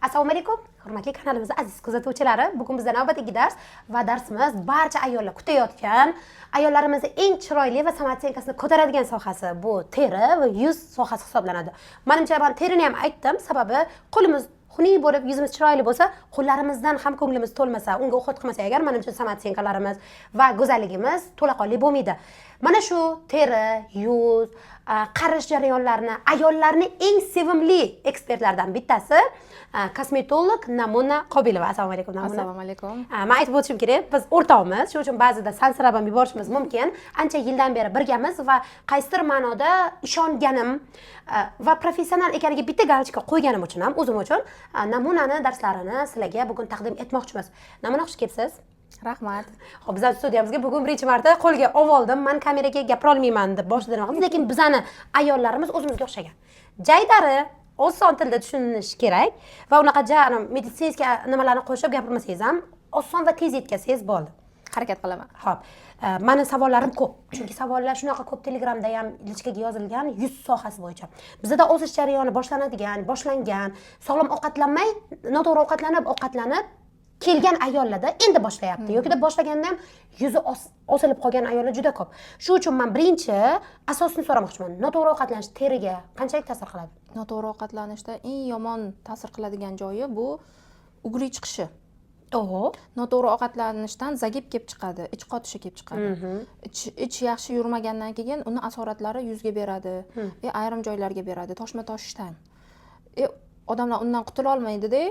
Assalomu alaykum, hurmatli kanalimiz aziz kuzatuvchilari. Bugun bizda navbatdagi dars va darsimiz barcha ayollar kutayotgan, ayollarimizni eng chiroyli va самооценка sini ko'taradigan sohasi, bu teri va yuz sohasi hisoblanadi. Manimcha, man terini ham aytdim, sababi qo'limiz xunuk bo'lib, yuzimiz chiroyli bo'lsa, qo'llarimizdan ham ko'nglimiz to'lmasa, unga уход qilmasak agar, manimcha, самооценка larimiz va go'zalligimiz to'laqonli bo'lmaydi. Mana shu teri, yuz, qarish jarayonlarini ayollarni eng sevimli ekspertlardan bittasi, kosmetolog Namuna Qobilova. Assalomu alaykum, Namuna. Assalomu alaykum. Man aytib o'tishim kerak, biz o'rtoqmiz, shuning uchun ba'zida sansirab ham yuborishimiz mumkin. Ancha yildan beri birgamiz va qaysidir ma'noda ishonganim va professional ekaniga bitta галочка qo'yganim uchun ham o'zim uchun Namunani darslarini sizlarga bugun taqdim etmoqchimiz. Namuna, xush kelibsiz. Rahmat. Ho'p, bizani studiyamizga bugun birinchi marta qo'lga oldim. Man kameraga gapirolmayman deb boshida nima qildim, lekin bizani ayollarimiz o'zimizga o'xshagan jaydari, oson tilda tushunish kerak va unaqa ja медицинский nimalarni qo'shib gapirmasangiz ham, oson va tez yetkazsangiz bo'ldi. Harakat qilaman. Ho'p, mani savollarim ko'p, chunki savollar shunaqa ko'p, Telegramda ham личка ga yozilgan yuz sohasi bo'yicha. Bizada ozish jarayoni boshlanadigan, boshlangan, sog'lom ovqatlanmay, noto'g'ri ovqatlanib, ovqatlanib kelgan ayollarda endi boshlayapti yokida boshlaganda ham yuzi osilib qolgan ayollar juda ko'p. Shu uchun man birinchi asosini so'ramoqchiman: noto'g'ri ovqatlanish teriga qanchalik ta'sir qiladi? Noto'g'ri ovqatlanishda eng yomon ta'sir qiladigan joyi bu угри chiqishi. Noto'g'ri ovqatlanishdan загиб kelib chiqadi, ich qotishi kelib chiqadi. Ich yaxshi yurmagandan keyin uni asoratlari yuzga beradi и ayrim joylarga beradi, toshma toshishdan. Odamlar undan qutula olmaydida,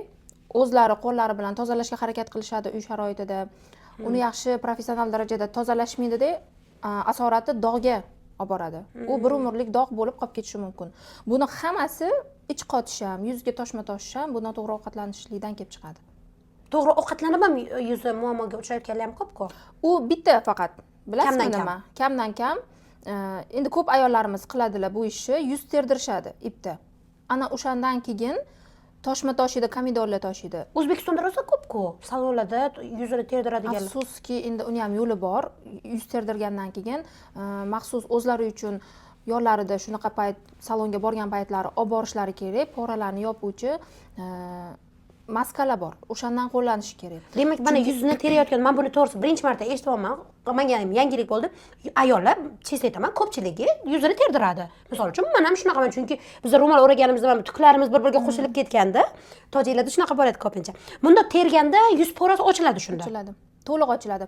o'zlari qo'llari bilan tozalashga harakat qilishadi uy sharoitida. Uni yaxshi professional darajada tozalashmaydida, asorati dog'ga olib boradi. U bir umrlik dog' bo'lib qolib ketishi mumkin. Buni hammasi, ich qotish ham, yuzga toshma toshish ham bu noto'g'ri ovqatlanishlikdan kelib chiqadi. To'g'ri ovqatlanib ham yuzi muammoga uchrayotganlar ham ko'pku. U bitta faqat, bilasizmi Kamdan kam. nima? Kamdan kam. Endi ko'p ayollarimiz qiladilar bu ishni, yuz terdirishadi ipda. Ana o'shandan keyin toshma toshiydi, komidonlar toshiydi. O'zbekistonda rosa ko'pku salonlarda yuzini terdiradiganlar. Afsuski, endi uni ham yo'li bor. Yuz terdirgandan keyin maxsus o'zlari uchun yonlarida shunaqa payt, salonga borgan paytlari olib borishlari kerak, пора larni yopuvchi maskalar bor, o'shandan qo'llanishi kerak. Demak, mana yuzini terayotgan, man buni to'g'risi birinchi marta eshityapman, manga ham yangilik bo'ldi. Ayollar, честно aytaman, ko'pchiligi yuzini terdiradi. Misol uchun, man ham shunaqaman, chunki biz ro'mol o'raganimizda mana tuklarimiz bir biriga qo'shilib ketganda, tojiklarda shunaqa bo'ladi ko'pincha. Bunda terganda yuz пора si ochiladi shunda. Ochiladi, to'liq ochiladi.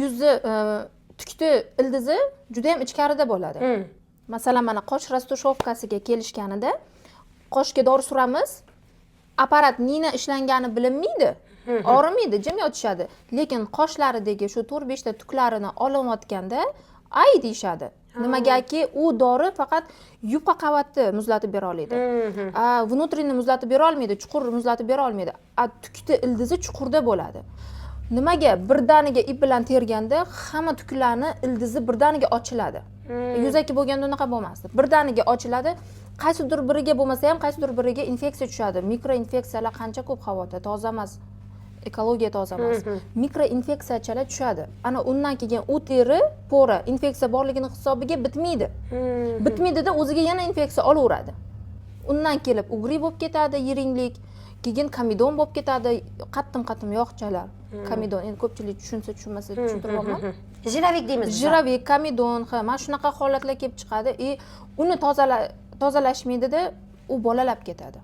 Yuzni tukni ildizi juda yam ichkarida bo'ladi. Masalan, mana qosh растушёвка siga kelishganida qoshga dori suramiz, apparat nina ishlangani bilinmaydi, og'rimaydi, jim yotishadi, lekin qoshlaridagi shu to'rt beshta tuklarini olinayotganda "ay" deyishadi. Nimagaki, u dori faqat yupqa qavatni muzlatib bera oladi, a внутренний muzlatib bera olmaydi, chuqur muzlatib bera olmaydi. A tukni ildizi chuqurda bo'ladi. Nimaga birdaniga ip bilan terganda hamma tuklarni ildizi birdaniga ochiladi? Yuzaki bo'lganda unaqa bo'lmasdi. Birdaniga ochiladi, qaysidir biriga bo'lmasa ham, qaysidir biriga infeksiya tushadi. Mikroinfeksiyalar qancha ko'p havoda, toza emas, ekologiya toza emas, mikroinfeksiyachalar tushadi. Ana undan keyin u teri пора infeksiya borligini hisobiga bitmaydi, bitmaydida, o'ziga yana infeksiya olaveradi. Undan kelib угри bo'lib ketadi, yiringlik, keyin komedon bo'lib ketadi, qattim qattim yog'chalar. Komedon, endi ko'pchilik tushunsa, tushunmasa, tushuntiryapman. Жировик deymiz biz. Жировик, komedon, ha, mana shunaqa holatlar kelib chiqadi и uni tozalashmaydida, u bolalab ketadi.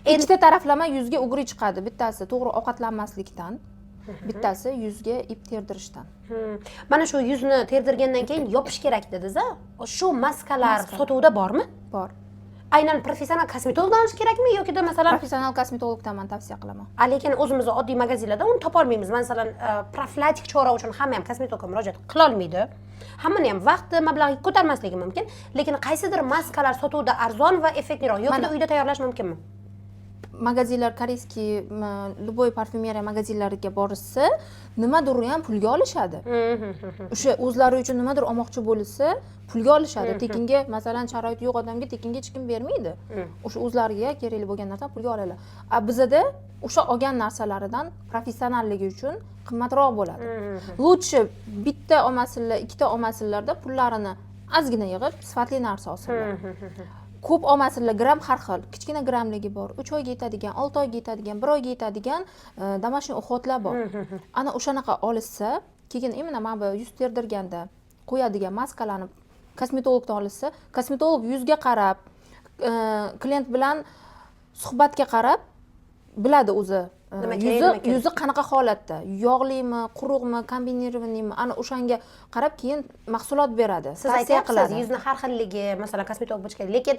Endi Ikkita taraflama yuzga угри chiqadi: bittasi to'g'ri ovqatlanmaslikdan, bittasi yuzga ip terdirishdan. Mana shu yuzni terdirgandan keyin yopish kerak dedingiz a, shu maskalar Maska. sotuvda bormi? Bor. Aynan professional kosmetologdan olish kerakmi yokida masalan? Professional kosmetologdan man tavsiya qilaman. A, lekin o'zimizni oddiy magazinlarda uni topolmaymiz. Masalan, profilaktik chora uchun hamma ham kosmetologga murojaat qilolmaydi, hammani ham vaqti, mablag'i ko'tarmasligi mumkin. Lekin qaysidir maskalar sotuvda arzon va effektliroq yokida uyda tayyorlash mumkinmi? Magazinlar, корейский, любой parfyumeriya magazinlariga borishsa, nimadir ham pulga olishadi. O'sha o'zlari uchun nimadir olmoqchi bo'lishsa, pulga olishadi. Tekinga, masalan, sharoiti yo'q odamga tekinga hech kim bermaydi. O'sha o'zlariga kerakli bo'lgan narsani pulga oladilar. A bizada o'sha olgan narsalaridan professionalligi uchun qimmatroq bo'ladi. Лучше bitta olmasinlar, ikkita olmasinlarda, pullarini ozgina yig'ib, sifatli narsa olsinlar. Ko'p olmasinlar, gramm har xil, kichkina grammligi bor, 3 oyga yetadigan, 6 oyga yetadigan, bir oyga yetadigan домашний уход lar bor. Ana o'shanaqa olishsa, keyin именно mana bu yuz terdirganda qo'yadigan maskalarni kosmetologdan olishsa, kosmetolog yuzga qarab, klient bilan suhbatga qarab biladi o'zi Nima kerak, yuzi nima kerak. yuzi qanaqa holatda, yog'limi, quruqmi, комбинированный mi, ana o'shanga qarab keyin mahsulot beradi, Siz tavsiya aytyapsiz, qiladi. yuzni har xilligi, masalan, kosmetolog bo'lishi kerak, lekin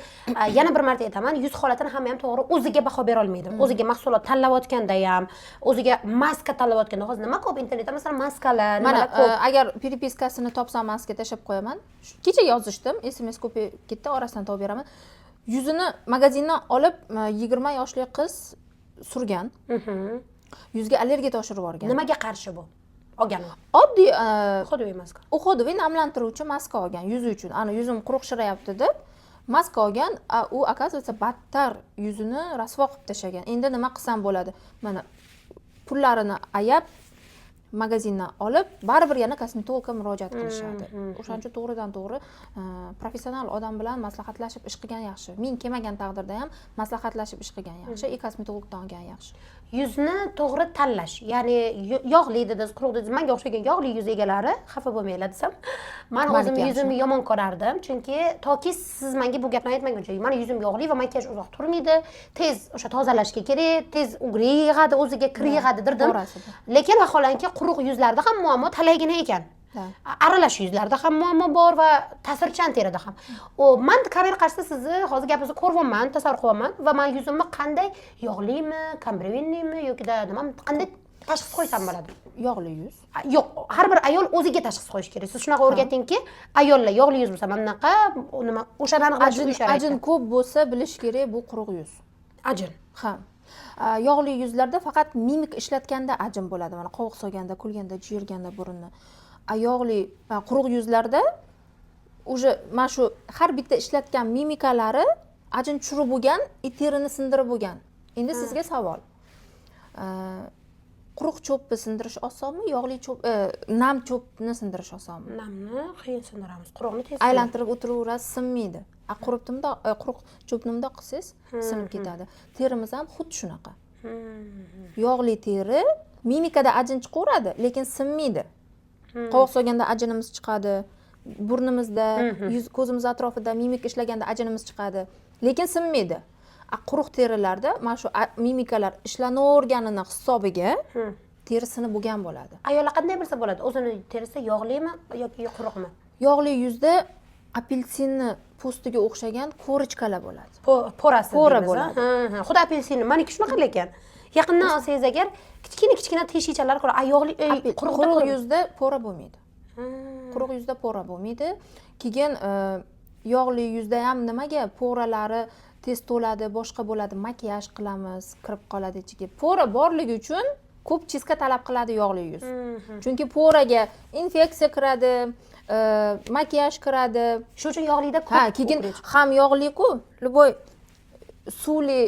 yana bir marta aytaman, yuz holatini hamma ham to'g'ri o'ziga baho bera olmaydi. O'ziga mahsulot tanlayotganda ham, o'ziga maska tanlayotganda, hozir nima ko'p internetda, masalan, maskalar, Mana nimalar ko'p. Agar переписка sini topsam, maska tashlab qo'yaman. Kecha yozishdim, SMS ko'payib ketdi, orasidan topib beraman. Yuzini magazindan olib, 20 yoshli qiz surgan, yuzga allergiya toshirib yuborgan. Nimaga qarshi bu olgan u? Oddiy Уходовый maska. Уходовый namlantiruvchi maska olgan yuzi uchun. Ana, yuzim quruqshirayapti deb maska olgan, a u, оказывается, battar yuzini rasvo qilib tashlagan. Endi nima qilsam bo'ladi? Mana, pullarini ayab magazindan olib, baribir yana kosmetologga murojaat qilishadi. O'shaning uchun to'g'ridan to'g'ri professional odam bilan maslahatlashib ish qilgan yaxshi. Ming kelmagan taqdirda ham maslahatlashib ish qilgan yaxshi и kosmetologdan olgan yaxshi. Yuzni to'g'ri tanlash, ya'ni yog'li dedingiz, quruq dedingiz. Manga o'xshagan yog'li yuz egalari xafa bo'lmanglar desam, man Maniki o'zim yaxshi. yuzimni yomon ko'rardim, chunki toki siz menga bu gapni aytmaguncha, mani yuzim yog'li va makiyaj uzoq turmaydi, tez o'sha tozalashga kerak, tez угри yig'adi, o'ziga kir yig'adi derdim. To'g'rasida. Lekin vaholanki, quruq yuzlarda ham muammo talaygina ekan. Да. Aralash yuzlarda ham muammo bor va ta'sirchan terida ham. U man kamera qarshisida sizni hozir gapingizni ko'ryapman, tasavvur qilyapman va man yuzimni qanday, yog'limi, комбинированный mi yokida nima, qanday tashxis qo'ysam bo'ladi? Yog'li yuz. Yo'q, har bir ayol o'ziga tashxis qo'yish kerak. Siz shunaqa o'rgatingki, ayollar yog'li yuz bo'lsa mana bunaqa, u nima, o'shani aniqlash Ajin, uy sharoitida. Ajin ko'p bo'lsa, bilish kerak, bu quruq yuz. Ajin. Ha. Yog'li yuzlarda faqat mimik ishlatganda ajin bo'ladi, mana qovoq solganda, kulganda, jiyirganda burunni. A yog'li, quruq yuzlarda уже mana shu har bitta ishlatgan mimikalari ajin tushirib bo'lgan и terini sindirib bo'lgan. Endi sizga savol. Quruq cho'pni sindirish osonmi, yog'li cho'p, nam cho'pni sindirish osonmi? Namni qiyin sindiramiz, quruqni tez. Aylantirib o'tiraverasiz, sinmaydi. A quruqni bundoq, quruq cho'pni bundoq qilsangiz, sinib ketadi. Terimiz ham xuddi shunaqa. Yog'li teri mimikada ajin chiqaveradi, lekin sinmaydi. Qovoq solganda ajinimiz chiqadi, burnimizda, yuz, ko'zimiz atrofida mimik ishlaganda ajinimiz chiqadi, lekin sinmaydi. A quruq terilarda mana shu mimikalar ishlanaverganini hisobiga teri sinib bo'lgan bo'ladi. Ayollar qanday bilsa bo'ladi o'zini terisi yog'limi yoki quruqmi? Yog'li yuzda apelsinni po'stiga o'xshagan корочка lar bo'ladi. Порасы Пора deymiz, a? Bo'ladi. Ha. Xuddi apelsinni, maniki shunaqa, lekin yaqindan olsangiz agar, kichkina kichkina teshikchalar ko'ra, a yog'li quruqda Quruq ko'rinadi. yuzda пора bo'lmaydi. Quruq yuzda пора bo'lmaydi. Keyin yog'li yuzda ham nimaga пора lari tez to'ladi, boshqa bo'ladi? Makiyaj qilamiz, kirib qoladi ichiga. Пора borligi uchun ko'p чистка talab qiladi yog'li yuz, chunki пора ga infeksiya kiradi, makiyaj kiradi. Shu uchun yog'lida ko'p Ha, keyin угри chiqadi. Ham yog'liku, любой suvli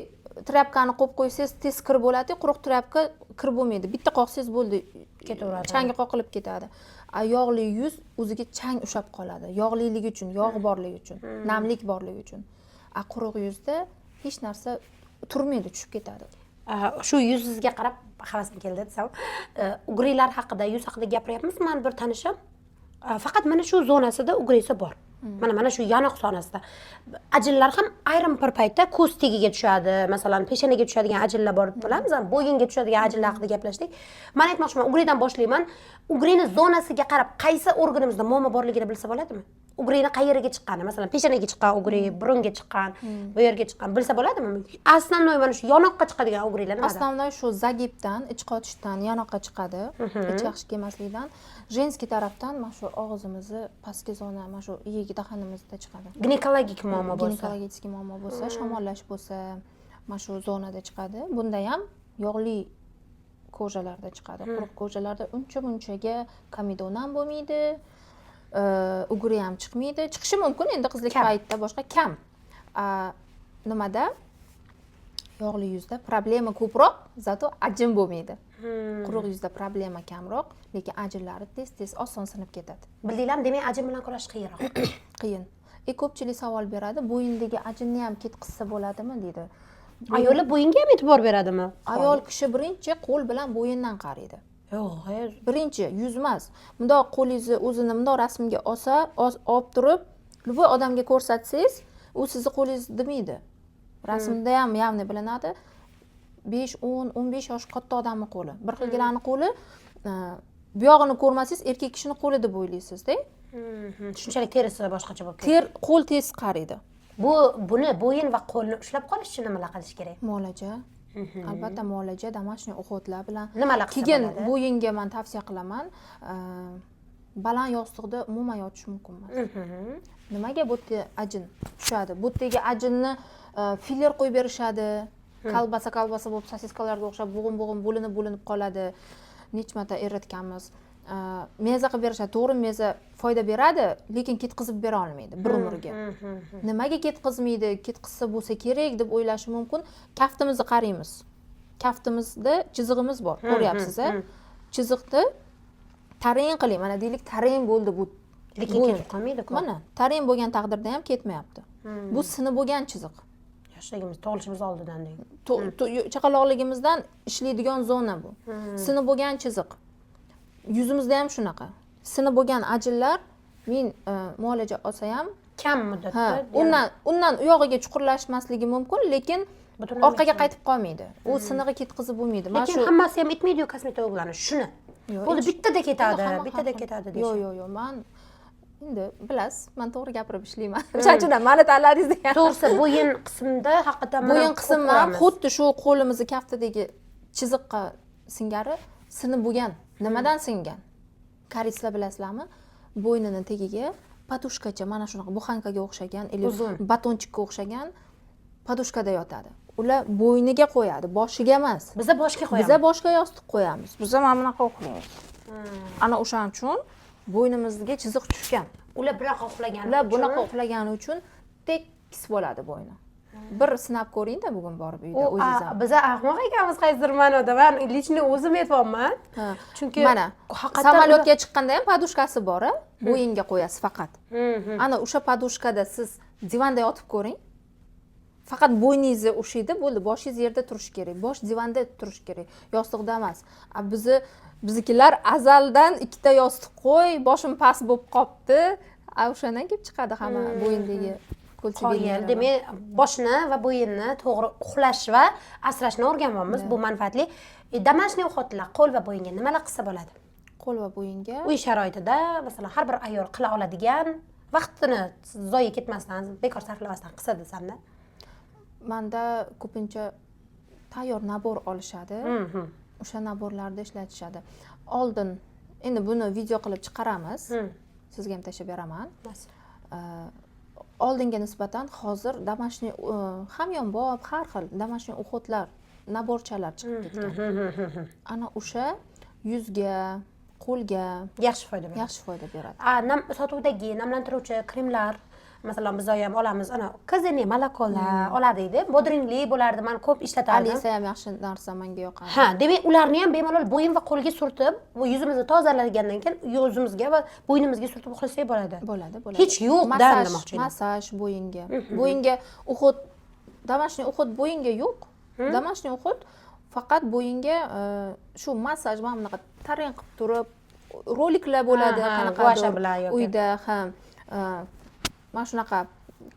тряпка ni qo'yib qo'ysangiz, tez kir bo'ladi, quruq тряпка kir bo'lmaydi, bitta qoqsangiz bo'ldi, Ketaveradi. Changi qoqilib ketadi. A yog'li yuz o'ziga chang ushlab qoladi, yog'liligi uchun, yog' borligi uchun, namlik borligi uchun. A quruq yuzda hech narsa turmaydi, tushib ketadi. Shu yuzingizga qarab havasim keldi desam, угри lar haqida, yuz haqida gapiryapmiz. Mani bir tanishim faqat mana shu zonasida угри si bor, mana shu yanoq zonasida. Ajinlar ham ayrim bir paytda ko'z tagiga tushadi, masalan, peshonaga tushadigan ajinlar bor, bilamiz, bo'yinga tushadigan ajinlar haqida gaplashdik. Man aytmoqchiman, угри dan boshlayman. Угри ni zonasiga qarab qaysi organimizda muammo borligini bilsa bo'ladimi? Угри ni qayeriga chiqqani, masalan, peshonaga chiqqan угри, burunga chiqqan, bu yerga chiqqan, bilsa bo'ladimi? Основной mana shu yonoqqa chiqadigan угри lar nimada? Основной shu загиб dan, ich qotishdan yonoqqa chiqadi, ich yaxshi kelmaslikdan. Женский tarafdan mana shu og'zimizni pastki zona, mana shu iyagi, dahanimizda chiqadi. Ginekologik muammo bo'lsa? Ginekologический muammo bo'lsa, shamollash bo'lsa, mana shu zonada chiqadi. Bunda ham yog'li кожа larda chiqadi. Quruq кожа larda uncha munchaga комедон ham bo'lmaydi, угри ham chiqmaydi. Chiqishi mumkin endi qizlik Kam. paytida, boshqa kam. A, nimada, yog'li yuzda problema ko'proq, зато ajin bo'lmaydi. Quruq yuzda problema kamroq, lekin ajinlari tez tez oson sinib ketadi. Bildinglarmi, demak, ajin bilan kurashish qiyinroq. Qiyin. Ko'pchilik savol beradi, bo'yindagi ajinni ham ketqizsa bo'ladimi deydi. Ayollar bo'yinga ham e'tibor beradimi? Ayol kishi birinchi qo'l bilan bo'yindan qaraydi. Yo'q. Birinchi yuz emas, bundoq qo'lingizni o'zini bundoq rasmga olsa, olib turib любой odamga ko'rsatsangiz, u sizni qo'lingiz demaydi. Rasmda ham явно bilinadi, 5, 10, 15 yosh katta odamni qo'li, bir xilgilarni qo'li, buyog'ini ko'rmasangiz, erkak kishini qo'li deb o'ylaysizda. Shunchalik terisi boshqacha bo'lib ketadi. Ter qo'l tez qariydi. Buni bo'yin va qo'lni ushlab qolish uchun nimalar qilish kerak? Muolaja, albatta, muolaja, домашний уход lar bilan. Nimalar qilsa Keyin bo'ladi? bo'yinga man tavsiya qilaman, baland yostiqda umuman yotish mumkin emas. Nimaga? Bu yerda ajin tushadi, bu yerdagi ajinni filler qo'yib berishadi, kolbasa kolbasa bo'lib, sosiskalarga o'xshab bo'g'im bo'g'im bo'linib bo'linib qoladi. Necha marta eritganmiz. Meza qilib berishadi, to'g'ri, meza foyda beradi, lekin ketqizib bera olmaydi bir umrga. Nimaga ketqizmaydi? Ketqizsa bo'lsa kerak deb o'ylashi mumkin. Kaftimizni qaraymiz, kaftimizda chizig'imiz bor, ko'ryapsiz a Chiziqni tarang qiling, mana deylik, tarang bo'ldi bu. Lekin ketib qolmaydi-ku. Mana tarang bo'lgan taqdirda ham ketmayapti. Bu sinib bo'lgan chiziq. Yoshligimiz, tug'ilishimiz oldidan deng. Chaqaloqligimizdan ishlaydigan zona bu. Sinib bo'lgan chiziq. Yuzimizda ham shunaqa sinib bo'lgan ajinlar men muolaja olsa ham kam muddatda. Ha, undan u yog'iga chuqurlashmasligi mumkin, lekin Butunlay orqaga ketmaydi. qaytib qolmaydi. U sinig'i ketqizib bo'lmaydi. Mana Lekin shu hammasi ham aytmaydiyu kosmetologlarni shuni. Yo'q, Bo'ldi, bittada ketadi, hamma bittada har xil. ketadi Yo'q, deyishadi. yo'q, man endi bilasiz, man to'g'ri gapirib ishlayman, o'shaning uchun ham mani tanladingiz degan. To'g'risi, bo'yin qismida haqiqatdan mana Bo'yin ko'p qismi ham ko'ramiz. xuddi shu qo'limizni kaftidagi chiziqqa singari sinib bo'lgan. Nimadan singan? Koreyslar, bilasizlarmi, bo'ynini tagiga подушка cha, mana shunaqa буханка ga o'xshagan или Uzun. батончик ka o'xshagan подушка da yotadi. Ular bo'yniga qo'yadi, boshiga emas. Biza boshga qo'yamiz. Biza boshga yostiq qo'yamiz, biza mana bunaqa uxlaymiz. Ana o'shaning uchun bo'ynimizga chiziq tushgan. Ular bunaqa uxlagani Ular bunaqa uchun uxlagani uchun tekis bo'ladi bo'yni. Bir sinab ko'ringda bugun borib uyda U o'zingiz ham. Biza ahmoq ekanmiz qaysidir ma'noda. Man лично o'zim aytyapman. Ha. Chunki Mana haqiqatdan samolyotga chiqqanda ham подушка si bor, a, bo'yinga qo'yasiz faqat. Ana o'sha подушка da siz divanda yotib ko'ring. Faqat bo'yningizni ushlaydi, bo'ldi, boshingiz yerda turishi kerak, bosh divanda turishi kerak, yostiqda emas. A bizni, biznikilar azaldan ikkita yostiq qo'y, boshim past bo'lib qolibdi. A o'shandan kelib chiqadi hamma bo'yindagi Qoyil. кольцевидный. Demak, boshni va bo'yinni to'g'ri uxlash va asrashni o'rganyapmiz. Bu manfaatli. Домашний уход lar, qo'l va bo'yinga nimalar qilsa bo'ladi? Qo'l va bo'yinga? Uy sharoitida, masalan, har bir ayol qila oladigan, vaqtini zoye ketmasdan, bekor sarflamasdan qilsa desamda. Manda ko'pincha tayyor набор olishadi, o'sha набор larda ishlatishadi. Oldin endi buni video qilib chiqaramiz, sizga ham tashlab beraman. Nasib. Oldinga nisbatan hozir домашний, hamyonbop har xil домашний уход lar, набор chalar chiqib ketgan. Ana o'sha yuzga, qo'lga yaxshi foyda beradi. Yaxshi foyda beradi. A, nam sotuvdagi namlantiruvchi kremlar, masalan, biz ham olamiz, ana козиное молоко lar olardikda, bodringli bo'lardi, man ko'p ishlatardim. Alisa ham yaxshi narsa, menga yoqadi. Ha, demak, ularni ham bemalol bo'yin va qo'lga surtib, bu yuzimizni tozalagandan keyin yuzimizga va bo'ynimizga surtib uxlasak bo'ladi. Bo'ladi. Hech yo'q-dan Massaj, demoqchi edim. Massaj bo'yinga. Bo'yinga уход, домашний уход bo'yinga yo'q. Домашний уход faqat bo'yinga, shu massaj, mana bunaqa tarang qilib turib, roliklar bo'ladi Ha, ha, qanaqadir guasha bilan yoki- uyda, ha, mana shunaqa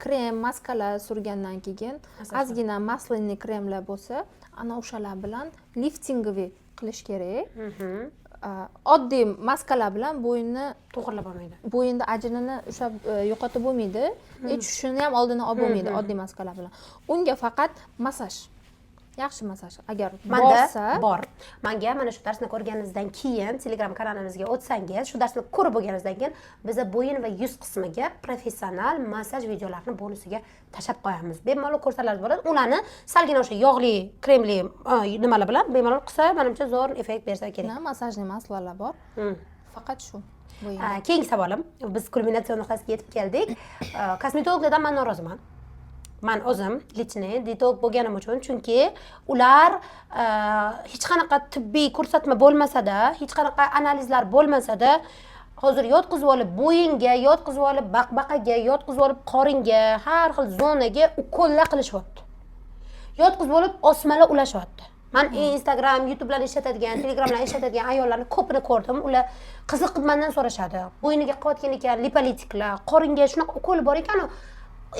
krem, maskalar surgandan keyin Massaj. ozgina масляный kremlar bo'lsa, ana o'shalar bilan лифтинговый qilish kerak. Oddiy maskalar bilan bo'yinni to'g'irlab olmaydi. Bo'yinda ajinini ushlab, yo'qotib bo'lmaydi, tushishini ham oldini olib bo'lmaydi oddiy maskalar bilan. Unga faqat massaj, yaxshi massaj agar Manda borsa. bor. Manga mana shu darsni ko'rganingizdan keyin Telegram kanalimizga o'tsangiz, shu darsni ko'rib bo'lganingizdan keyin biza bo'yin va yuz qismiga professional massaj videolarini bonusiga tashlab qo'yamiz. Bemalol ko'rsalaringiz bo'ladi. Ularni salgina o'sha yog'li, kremli, nimalar bilan bemalol qilsa, manimcha, zo'r effekt bersa kerak. Na, массажный масло lar bor, faqat shu bo'yinga. Keyingi savolim. Biz kulminatsion nuqtasiga yetib keldik. Kosmetologlardan man noroziman. Man o'zim личный dietolog bo'lganim uchun, chunki ular hech qanaqa tibbiy ko'rsatma bo'lmasada, hech qanaqa analizlar bo'lmasada, Hozir yotqizib olib bo'yinga, yotqizib olib baqbaqaga, yotqizib olib qoringa, har xil zonaga ukollar qilishyapti, yotqizib olib osmalar ulashyapti. Man Instagram, YouTubelarni ishlatadigan, Telegramlarni ishlatadigan ayollarni ko'pini ko'rdim. Ular qiziqib mandan so'rashadi: bo'yniga qilayotgan ekan lipolitiklar, qoringa shunaqa ukol bor ekanu,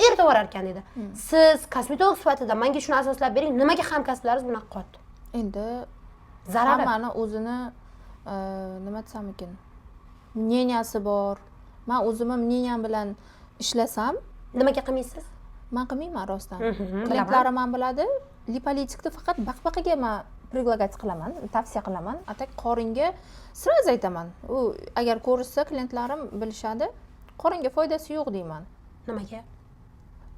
eritib yuborar ekan, deydi. Siz kosmetolog sifatida manga shuni asoslab bering, nimaga hamkasblaringiz bunaqa qilyapti? Endi Zarari. hammani o'zini nima desam ekan, мнения si bor. Man o'zimni мнения m bilan ishlasam. Nimaga qilmaysiz? Man qilmayman rostdan. Bilaman. Klientlarim ham biladi, lipolitikni faqat baqbaqaga man предлагать qilaman, tavsiya qilaman. А так qoringa сразу aytaman, u agar ko'rishsa, klientlarim bilishadi, qoringa foydasi yo'q deyman. Nimaga?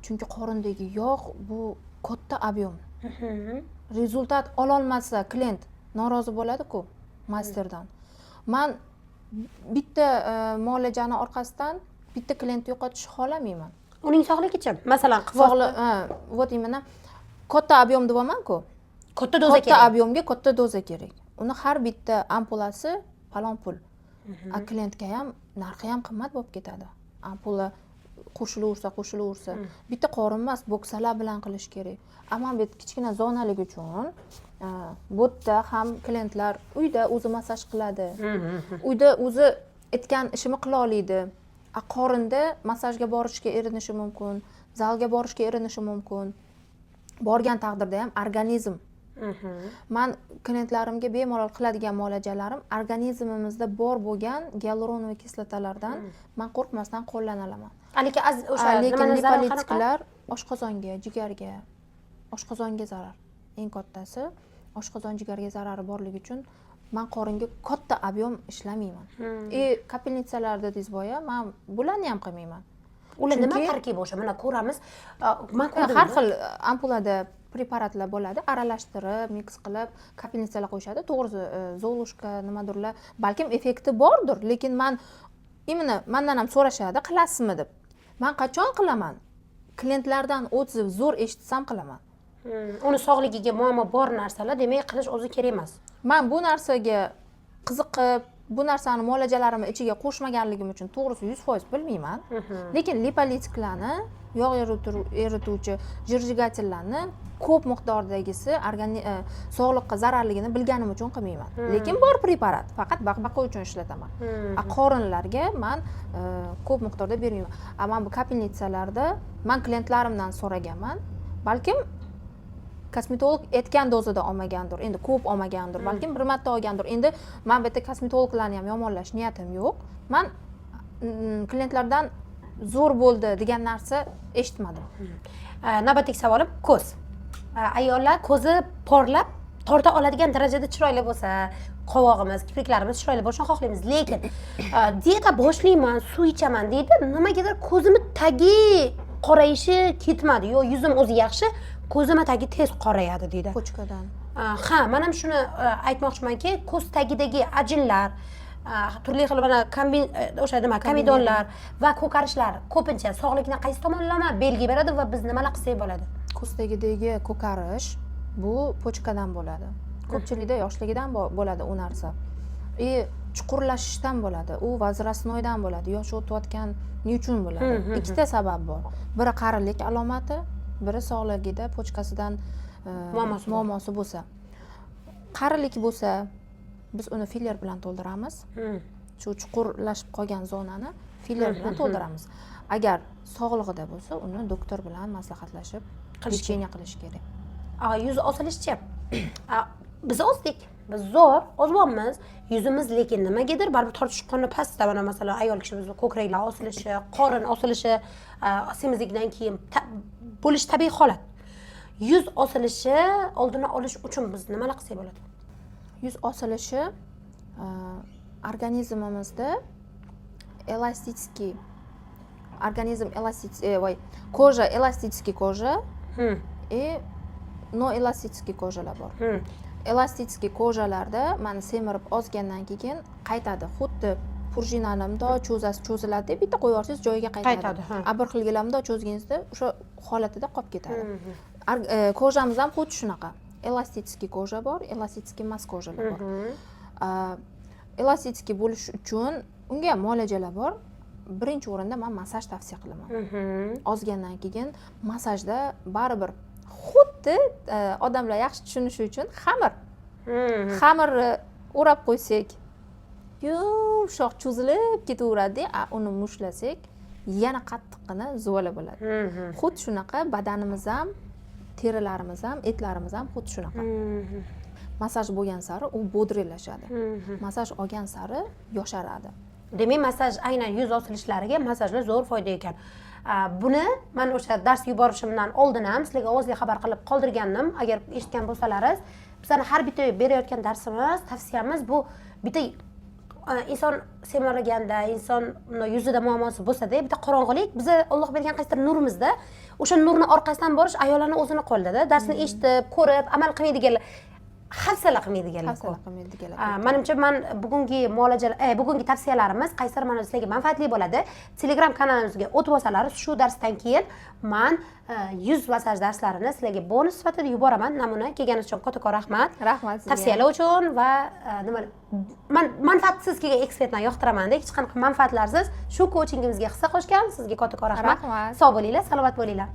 Chunki qorindagi yog' bu katta объем. Результат ololmasa, klient norozi bo'ladi-ku masterdan. Man bitta muolajani orqasidan bitta klientni yo'qotishni xohlamayman. Uning sog'ligichi, masalan, Sog'liq, ha, вот именно, katta объем deyapman-ku. Katta doza Katta kerak. объем ga katta doza kerak. Uni har bitta ampulasi falon pul, а klientga ham narxi ham qimmat bo'lib ketadi. Ampula qo'shilaversa, qo'shilaversa, bitta qorin emas, bo'ksalar bilan qilish kerak. А man bu yerda kichkina zonalik uchun, bu yerda ham klientlar uyda o'zi massaj qiladi, uyda o'zi aytgan ishimni qila oladi. А qorinda massajga borishga erinishi mumkin, zalga borishga erinishi mumkin. Borgan taqdirda ham organizm, man klientlarimga bemalol qiladigan muolajalarim organizmimizda bor bo'lgan гиалуроновый kislotalardan man qo'rqmasdan qo'llana olaman. Lekin o'sha Lekin nimani zarari qanaqa? Lipolitiklar oshqozonga, jigarga, oshqozonga zarar. Eng kattasi oshqozon, jigarga zarari borligi uchun man qoringa katta объем ishlamayman. И капельница lar dedingiz boya, man bularni ham qilmayman. Ular nima Chunki- tarkibi o'sha? Mana ko'ramiz, man ko'rdim. Har xil ampulada preparatlar bo'ladi, aralashtirib, микс qilib капельница lar qo'yishadi. To'g'risi, Золушка, nimadirlar, balkim effekti bordir, lekin man именно, mandan ham so'rashadi, qilasizmi deb. Man qachon qilaman? Klientlardan отзыв zo'r eshitsam qilaman. Uni sog'ligiga muammo bor narsalar, demak, qilish o'zi kerak emas. Man bu narsaga qiziqib, bu narsani muolajalarimni ichiga qo'shmaganligim uchun, to'g'risi, 100% bilmayman. Lekin lipolitiklarni, yog' erituvchi жиросжигатель larni ko'p miqdordagisi sog'liqqa zararligini bilganim uchun qilmayman. Lekin bor preparat, faqat baqbaqa uchun ishlataman. А qorinlarga man ko'p miqdorda bermayman. А man bu капельница larda man klientlarimdan so'raganman, balkim kosmetolog aytgan dozada olmagandir, endi ko'p olmagandir, balkim bir marta olgandir. Endi man bu yerda kosmetologlarni ham yomonlash niyatim yo'q. Man klientlardan zo'r bo'ldi degan narsa eshitmadim. Navbatdagi savolim ko'z. Ayollar ko'zi porlab torta oladigan darajada chiroyli bo'lsa, qovog'imiz, kipriklarimiz chiroyli bo'lishini xohlaymiz. Lekin dieta boshlayman, suv ichaman deydi, nimagadir ko'zimni tagi qorayishi ketmadi, yo yuzim o'zi yaxshi, ko'zimni tagi tez qorayadi, deydi. Почка dan. Ha, man ham shuni aytmoqchimanki, ko'z tagidagi ajinlar, turli xil mana o'sha nima, komedonlar va ko'karishlar ko'pincha sog'likni qaysi tomonlama belgi beradi va biz nimalar qilsak bo'ladi? Ko'z tagidagi ko'karish bu почка dan bo'ladi. Ko'pchilikda yoshligidan bo'ladi u narsa и chuqurlashishdan bo'ladi, u возрастной dan bo'ladi, yosh o'tayotgani uchun bo'ladi. Ikkita sabab bor: biri qarilik alomati, biri sog'ligida, почка sidan Muammosi bor. muammosi bo'lsa. Qarilik bo'lsa, biz uni filler bilan to'ldiramiz. Shu chuqurlashib qolgan zonani filler bilan to'ldiramiz. Agar sog'lig'ida bo'lsa, uni doktor bilan maslahatlashib Qilish лечение qilish kerak. Yuz osilishichi? Biz ozdik, biz zo'r ozvyapmiz yuzimiz, lekin nimagadir baribir tortish qoni pastda. Mana masalan, ayol kishi, bizni ko'kraklar osilishi, qorin osilishi, semizlikdan keyin bo'lishi tabiiy holat. Yuz osilishi oldini olish uchun biz nimalar qilsak bo'ladi? Yuz osilishi organizmimizda эластический организм, voy, кожа, эластический кожа и ноэластический кожа lar bor. Эластический кожа larda mana semirib ozgandan keyin qaytadi, xuddi prujinani mundoq cho'zasiz, cho'ziladi, bitta qo'yib yuborsangiz joyiga qaytadi. Qaytadi, ha. А bir xilgilar mundoq cho'zganingizda o'sha holatida qolib ketadi. Кожа miz ham xuddi shunaqa: эластический кожа bor, эластический emas кожа lar bor. Эластический bo'lish uchun Unga ham muolajalar bor. Birinchi o'rinda man massaj tavsiya qilaman. Ozgandan keyin massajda baribir xuddi odamlar yaxshi tushunishi uchun xamir, xamirni o'rab qo'ysak, yumshoq cho'zilib ketaveradi, a uni mushtlasak, yana qattiqqina zuvala bo'ladi. Xuddi shunaqa badanimiz ham, terilarimiz ham, etlarimiz ham xuddi shunaqa. Massaj bo'lgan sari u бодрый lashadi, massaj olgan sari yosharadi. Demak, massaj, aynan yuz osilishlariga massajlar zo'r foyda ekan. Buni man o'sha dars yuborishimdan oldin ham sizlarga ovozli xabar qilib qoldirgandim, agar eshitgan bo'lsalaringiz. Bizani har bitta berayotgan darsimiz, tavsiyamiz bu bitta inson semirganda, inson bunday yuzida muammosi bo'lsada, bitta qorong'ulik, biza Olloh bergan qaysidir nurimizda, o'sha nurni orqasidan borish ayollarni o'zini qo'lidada. Darsni eshitib, ko'rib, amal qilmaydiganlar, hafsala qilmaydiganlar hafsala ko'p. qilmaydiganlar. Manimcha, man bugungi muolaja, bugungi tavsiyalarimiz qaysidir ma'noda sizlarga manfaatli bo'ladi. Telegram kanalimizga o'tib olsalaringiz, shu darsdan keyin man yuz massaj darslarini sizlarga bonus sifatida yuboraman namuna. Kelganingiz uchun kattakon rahmat. Rahmat sizga. Tavsiyalar uchun va nima, man manfaatsiz kelgan ekspertlarni yoqtiramanda. Hech qanaqa manfaatlarsiz shu kouchingimizga hissa qo'shgan sizga kattakon rahmat. Rahmat. Sog' bo'linglar, salomat bo'linglar.